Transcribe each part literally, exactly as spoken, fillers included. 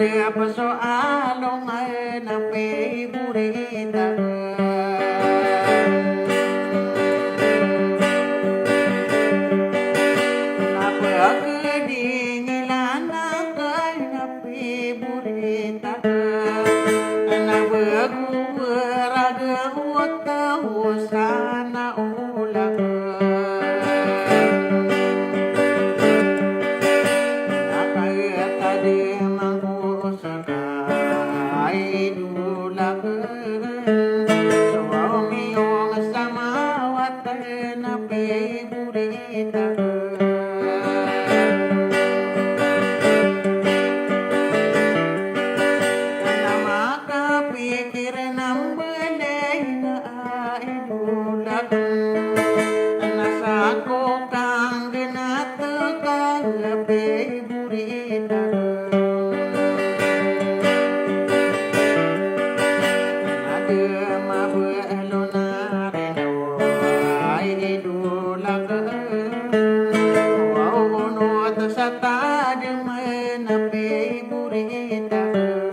Psoalongan a piborita. Na pkdingilan akn a piborita. Na pgowar a gawt o sana olak. Na katadman ko ska, ay idol akn, so miyong sa mawatan a piborita akn. Na makapikir na mbalay na, ay idol akn, na sako kanggnat ka a piborita akn. Na di mabalo na rino, ay idol akn, o onot sa tadman a piborita akn.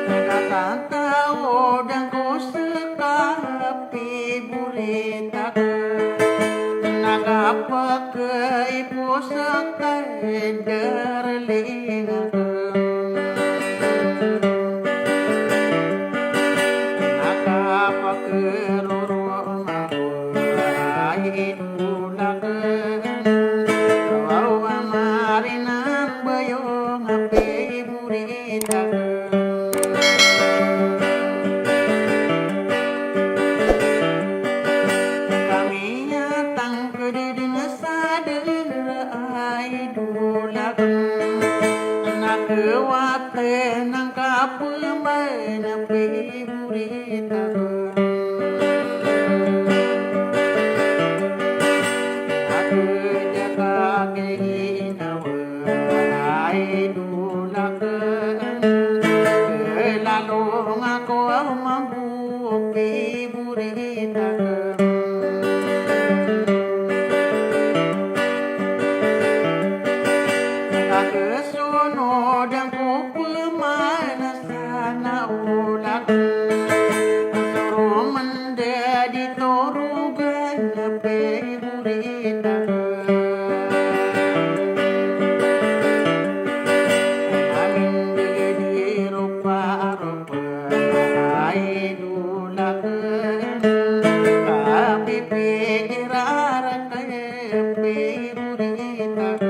Na katataodan ko ska a piborita akn. Na kapakaipo ska a darling akn. Na kapakaroroma ko, ay idol akn, o Marinan Bayong a piborita akn. Ka miyatangkd dn sa dara, ay idol akn, na kawatan angka pman a piborita akn. Na kda ka ginawa, ay idol akn, lalo ngka ko mambo a piborita akn. Na kasonodan ko pman a sana olak, so ro mndad i torogan a piborita akn. Na mindad i roparopa, ay idol akn, kapipikira rakn a piborita akn.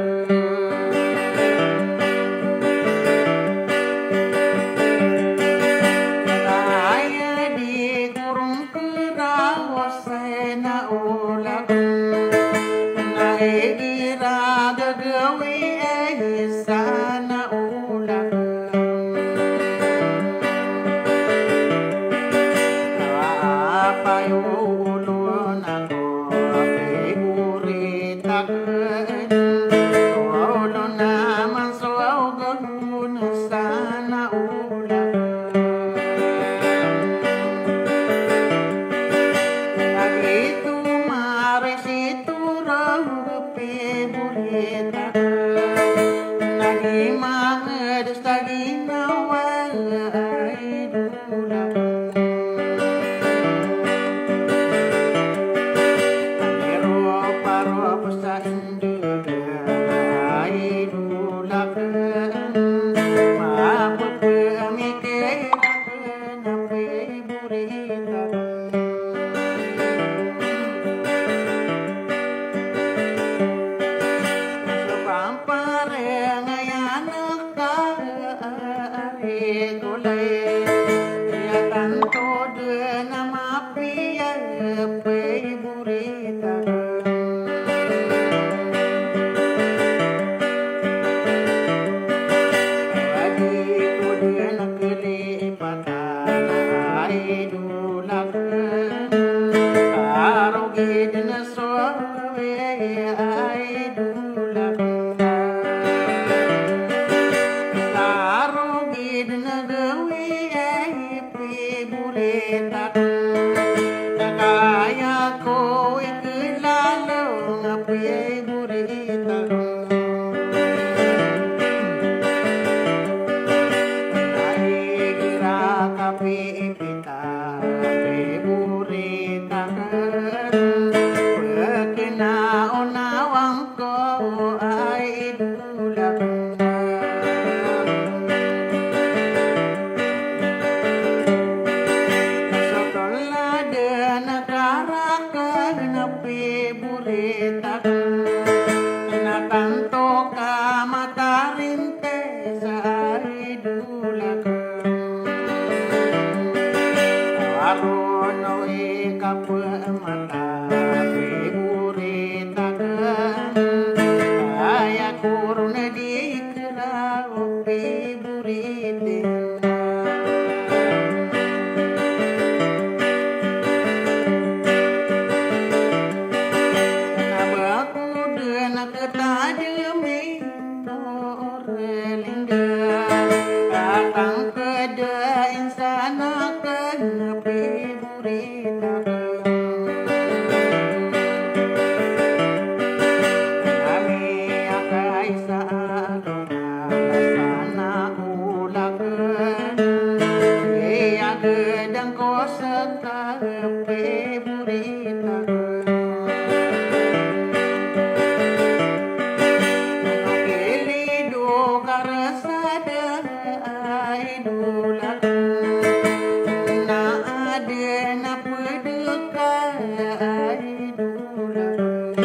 Aya di ko ron keraosan a olak, na igira gagawii sana olak. Apayoolon ako a piborita akn, olo naman so awgawon a sana olak. Na gioto mari sii torog a piborita akn, na gii mangd sa ginawa, ay idol akn. Miroparopa sa ndod, ay idol akn, mapepemikir akn a piborita akn. So pamparangayan ka a rikolay, aya tanto dn a mapiya a piborita akn. Adi ko dn a kalipatan, ay idol akn, a rogid na so gawii, ay idol akn. Sa rogid na gawii a piborita akn, na kaya ko ikilala a piborita akn. piborit akn, na tanto ka matarintes a idol akn. Aron o ikapmata piborit akn, aya ko ron di kra o piborit. Na ba ko dn a ktadmi o rlingga, a tangkd a insan akn a piborit akn. Ami a kaisa a dona na sana olakn, iya gdang ko ska piborit akn. Kilido ka rsa da a idol akn, na adn a pd ka a idol akn.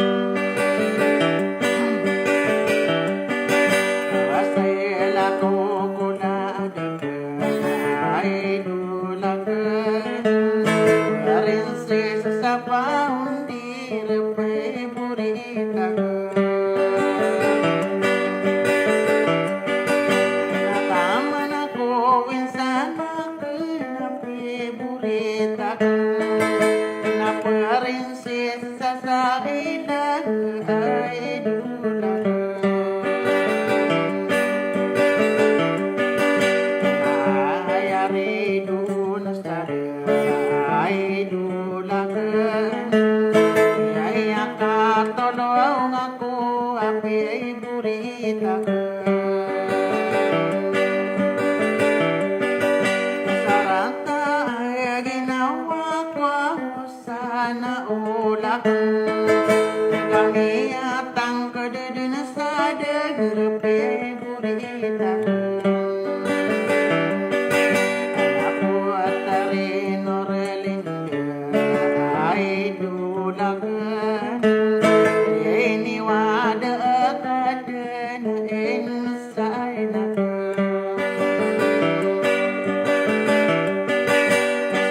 Asal ako ko na adn a idol akn, princess sa founder, piborit akn. Na taman ako insan akn a piborit akn, na princess sa Saina a idol akn. Aya ri dn sa da a idol akn, aya katolong ako a piborit akn. Sa rata a ginawa ko a sana olakn, ka miyatangkd dn sa da a piborit akn. Anak ko a tari o rlingga a idol akn, iniwada ka dn a insan akn.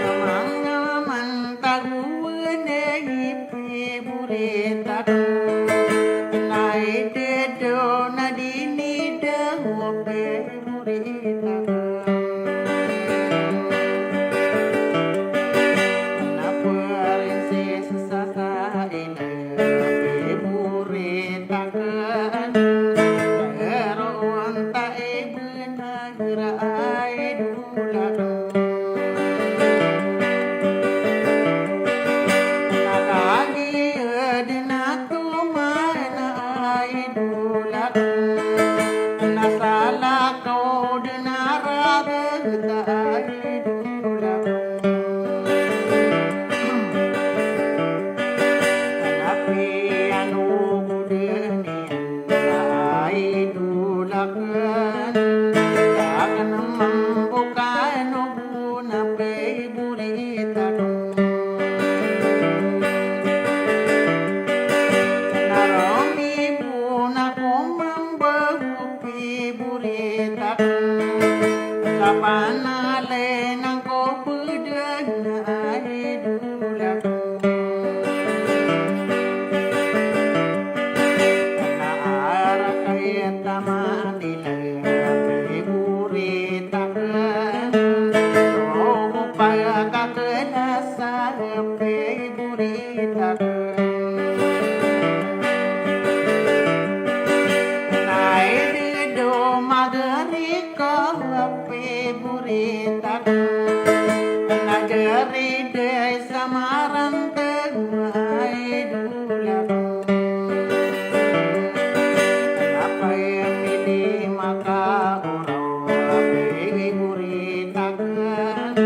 Sa manga mantag o wnay piborit akn, na iddo na dini da o piborit akn. Na princess sa Saina a piborit akn, pero onta i bnar a idol akn. Na kagiya dn a toman a idol akn, na salakaw dn a ragat a idol akn. Na piyanogod iyan a idol akn, akn mambo ka nogon a piborit akn. Na romibo na ko mambo piborit akn, sa panalin angko pd a idol akn. Na arak a aya taman i laya piborit akn, o pagkaklas a piborit akn. Na iddo magari ka piborit akn, na gari di sa marantag a idol akn. Na pamili makaoraw a piborit akn,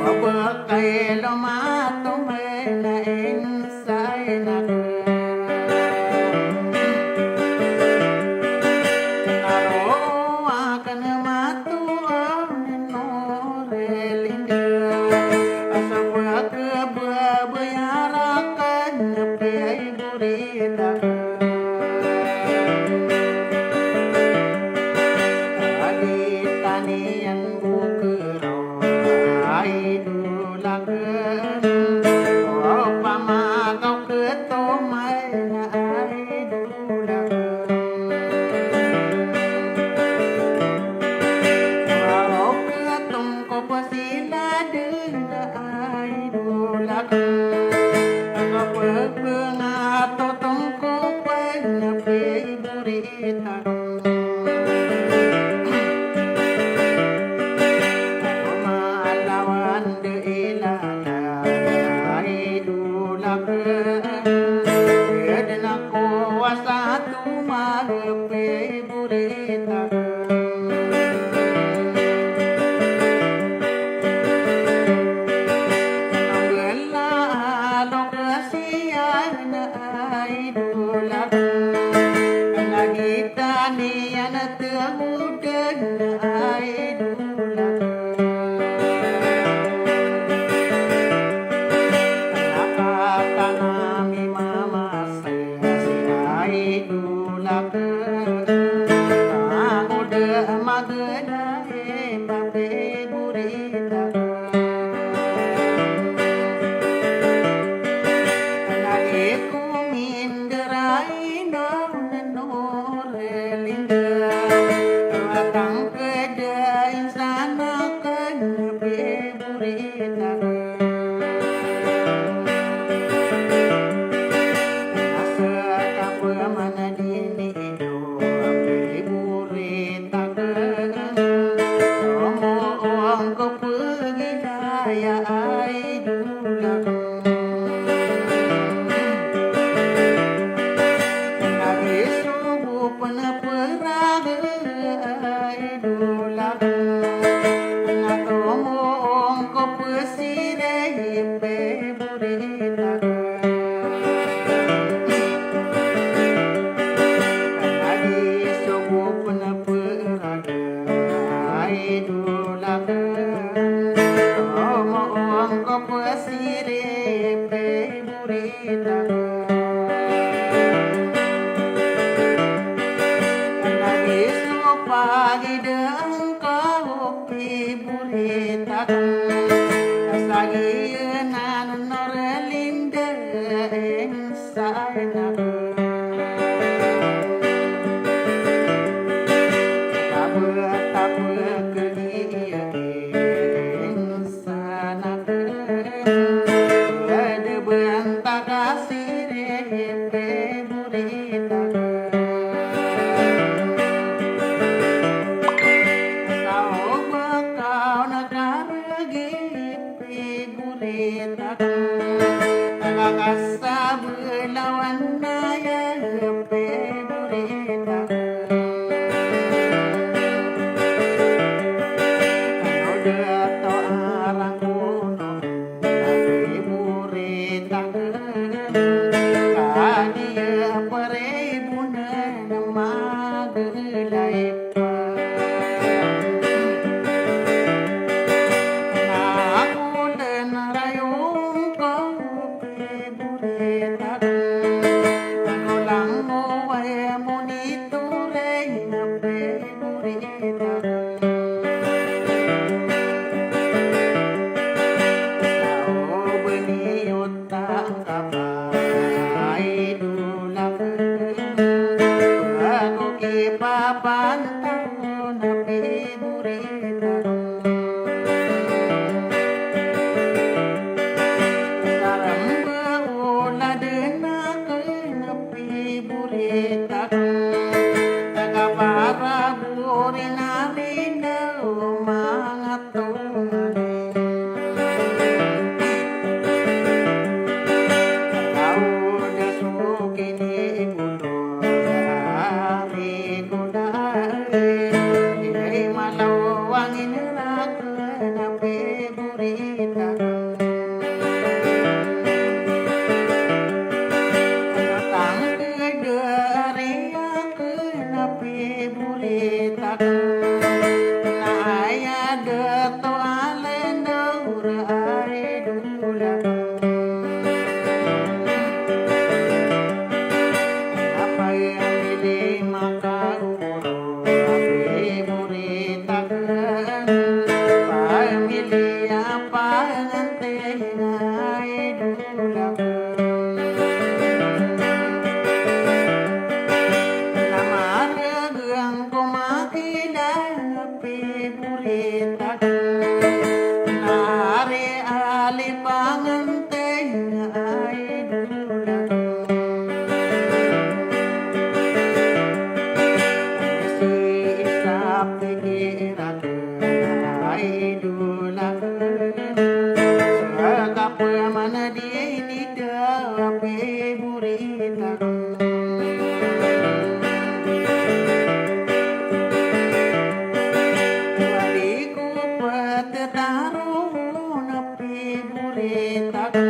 o bkay lomato man a ins- Saina. Na roo akn matoon o rlingga, a sa pkhababayara akn a Rita. Adi taniyan bo kero ay dolaken. O pamakaw keto maya ay dolaken. Aw ketong ko pasila dena ay dolaken. Aka pepengatoton ko pena peborit aken. Ako malawan de ilala ay dolaken. Dena ko wasa to mare peborit aken. Bela lokasiyan ay dolaken. Lagid taniyan a tegoden ay dolaken. Nakatanami mama Sina ay dolaken. Ako de mageda e mapeborit aken. Na di ko minderay na nano relinda. Atang keda insan aken peborit aken. Asa ka pman a dini ido a peborit aken. Tomoong ko pegilaya ay dolaken. Na di so bo pn a peraga ay dolaken. Na tomoong ko pesiray peborit aken. Na di so bo pn a peraga ay dolaken. Tomoong ko pesiray peborit aken. Na di so pagidaan ko peborit aken. Sa giyanan o relinda insan aken. Kabet a pekeliya insan aken. Ade banta ka sirin peborit aken. Sa o ba kaw na karegi peborit aken. Taga ka sabelawan aya peborit aken. Ano dato a rangkono na peborit aken. Kagiya paribonan a magelay. Ako den a rayon ko peborit aken. Ako lang mo ay monitoring a peborit aken. Sa o beniyo tangkap ay dolaken. Ako kipapantang na peborit aken. Sa ramba o laden a Borita ko. Di ko ptharoon a piborita ko.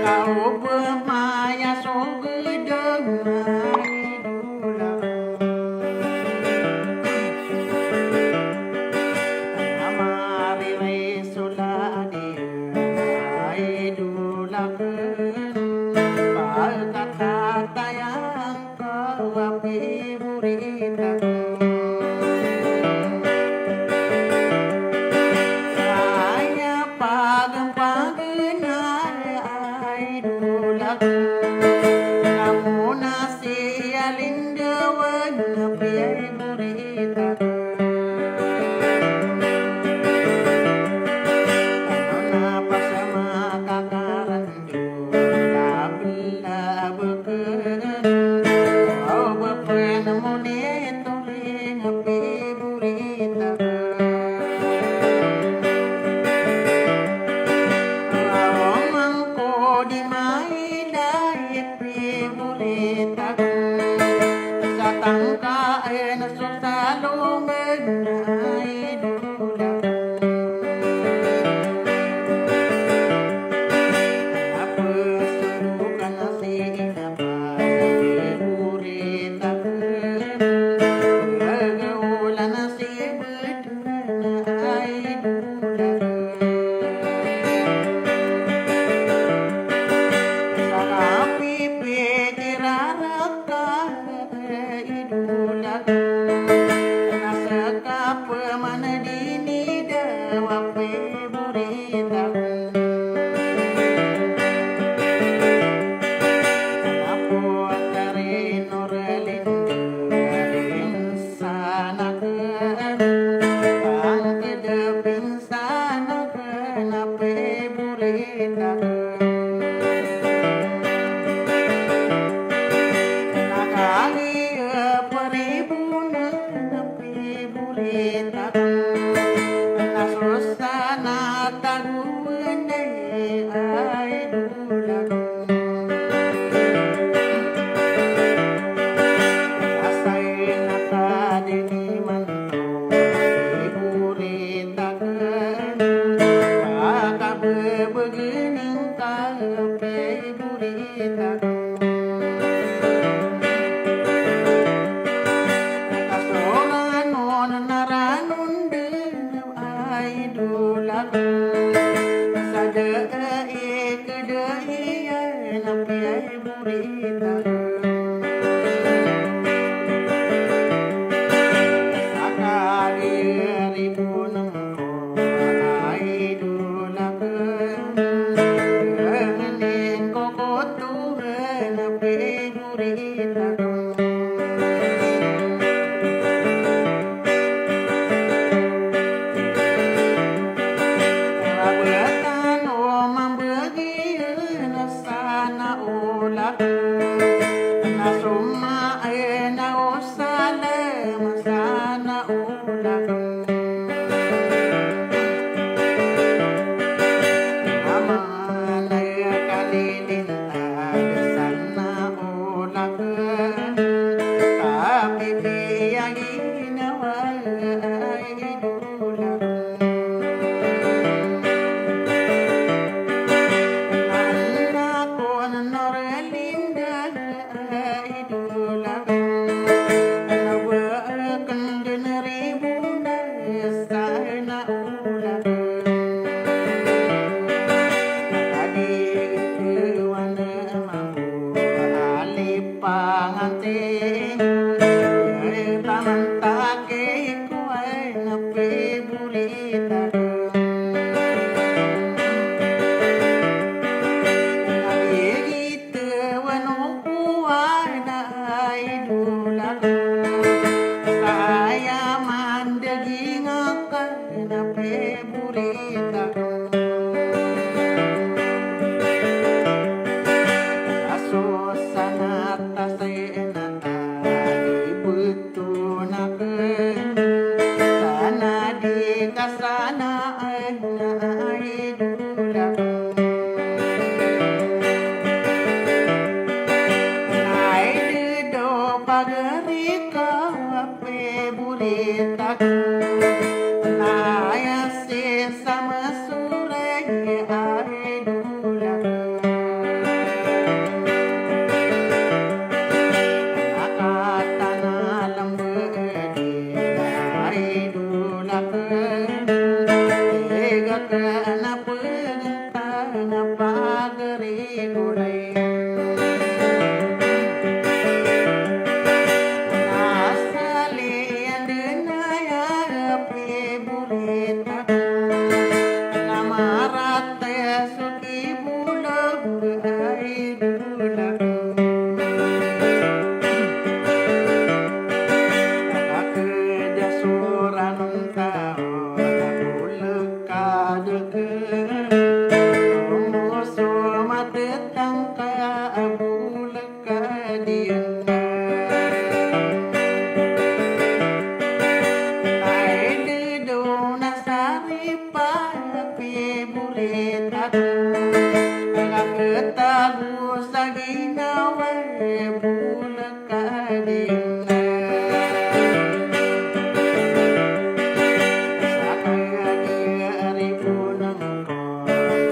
Ka o ba maya so gdam a idola ko. Tangka maririsola di a idola ko. Pagkatatayang ko a piborita ko. Aya pagampagan a idola ko. Amo na si Alindawan a piborita ko. Ano na pasama ka karan Pagari ko a piborit akn, na aya sii sa Masoori a idol akn. Na kataan a lamba di a idol akn, tig akn a pd na pagari ko lay. Na saliyan dn aya piborit akn, na marata so kibolog a idol akn. Ka kda so ranon taw a bolog ka dn, ombo so matetangka a bolog ka dn. Ay, di do na saripa piborit akn, ka katago sa ginawa a bolog ka dn. Sa kagiya ribonan ko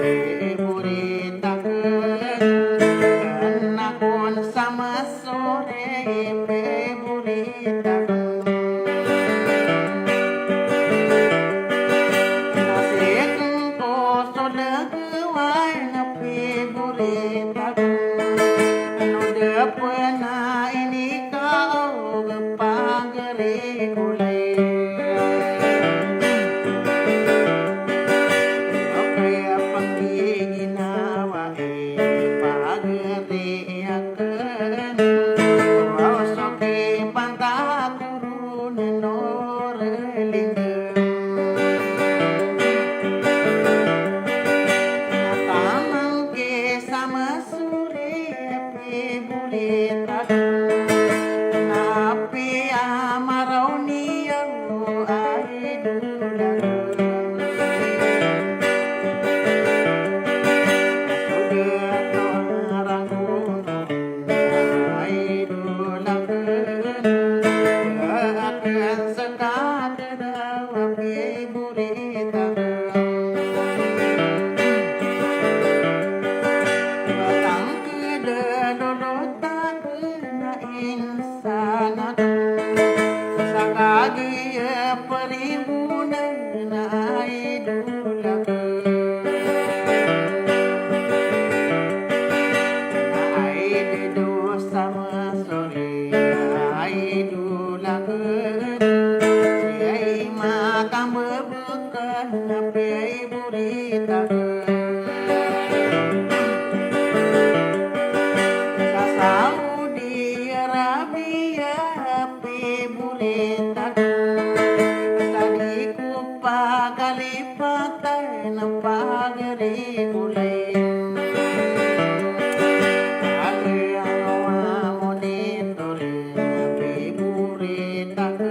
piborit akn, na kon sa Masoori piborit akn. Na sii ko so lagawai na piborit akn, na da pn a ini ka o pagari ko lay. Okaya panggiginawai pagari akn, o so kipantag ko ron a Norlinden. Na taman ki sa Masoori piborit akn, na apiya maraw niyo a idol akn. Sogat o rangon a idol akn, akn ska tdaw a piborit akn. Batang kdadolot akn a insan akn, sa kagiya pribonan a idol akn. Na ay di do sa Masoori a idol akn, sii matambebek a piborit akn. Sa Saudi Arabia piborit akn, sa di ko pakalipatan a pagari ko lay. Pagari a monitor a piborit akn,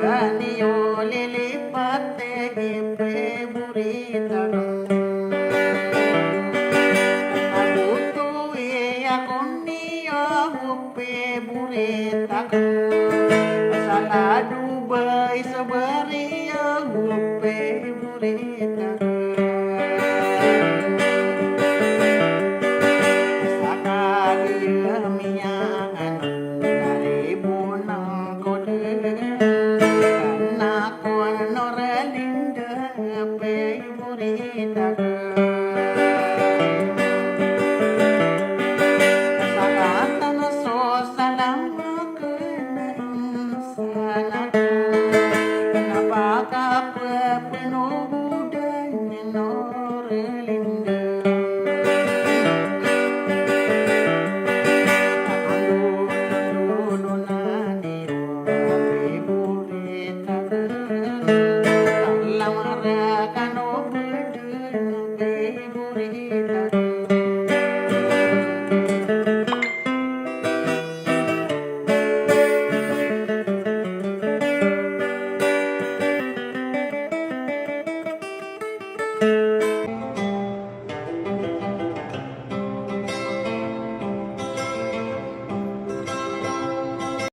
a niyo lilipat i piborit akn. Agoto i akn iyo piborit akn. Sa Dubai sa Bariya piborit akn. Sa kagiya miyangan a ribonan ko dn, na kon Norlinden a piborit akn. Sa katan so salam akn a insan akn, na pakapepenogodan i Norlinden. Andolon a niyo a piborit akn, alam a rkano bdn a piborit akn.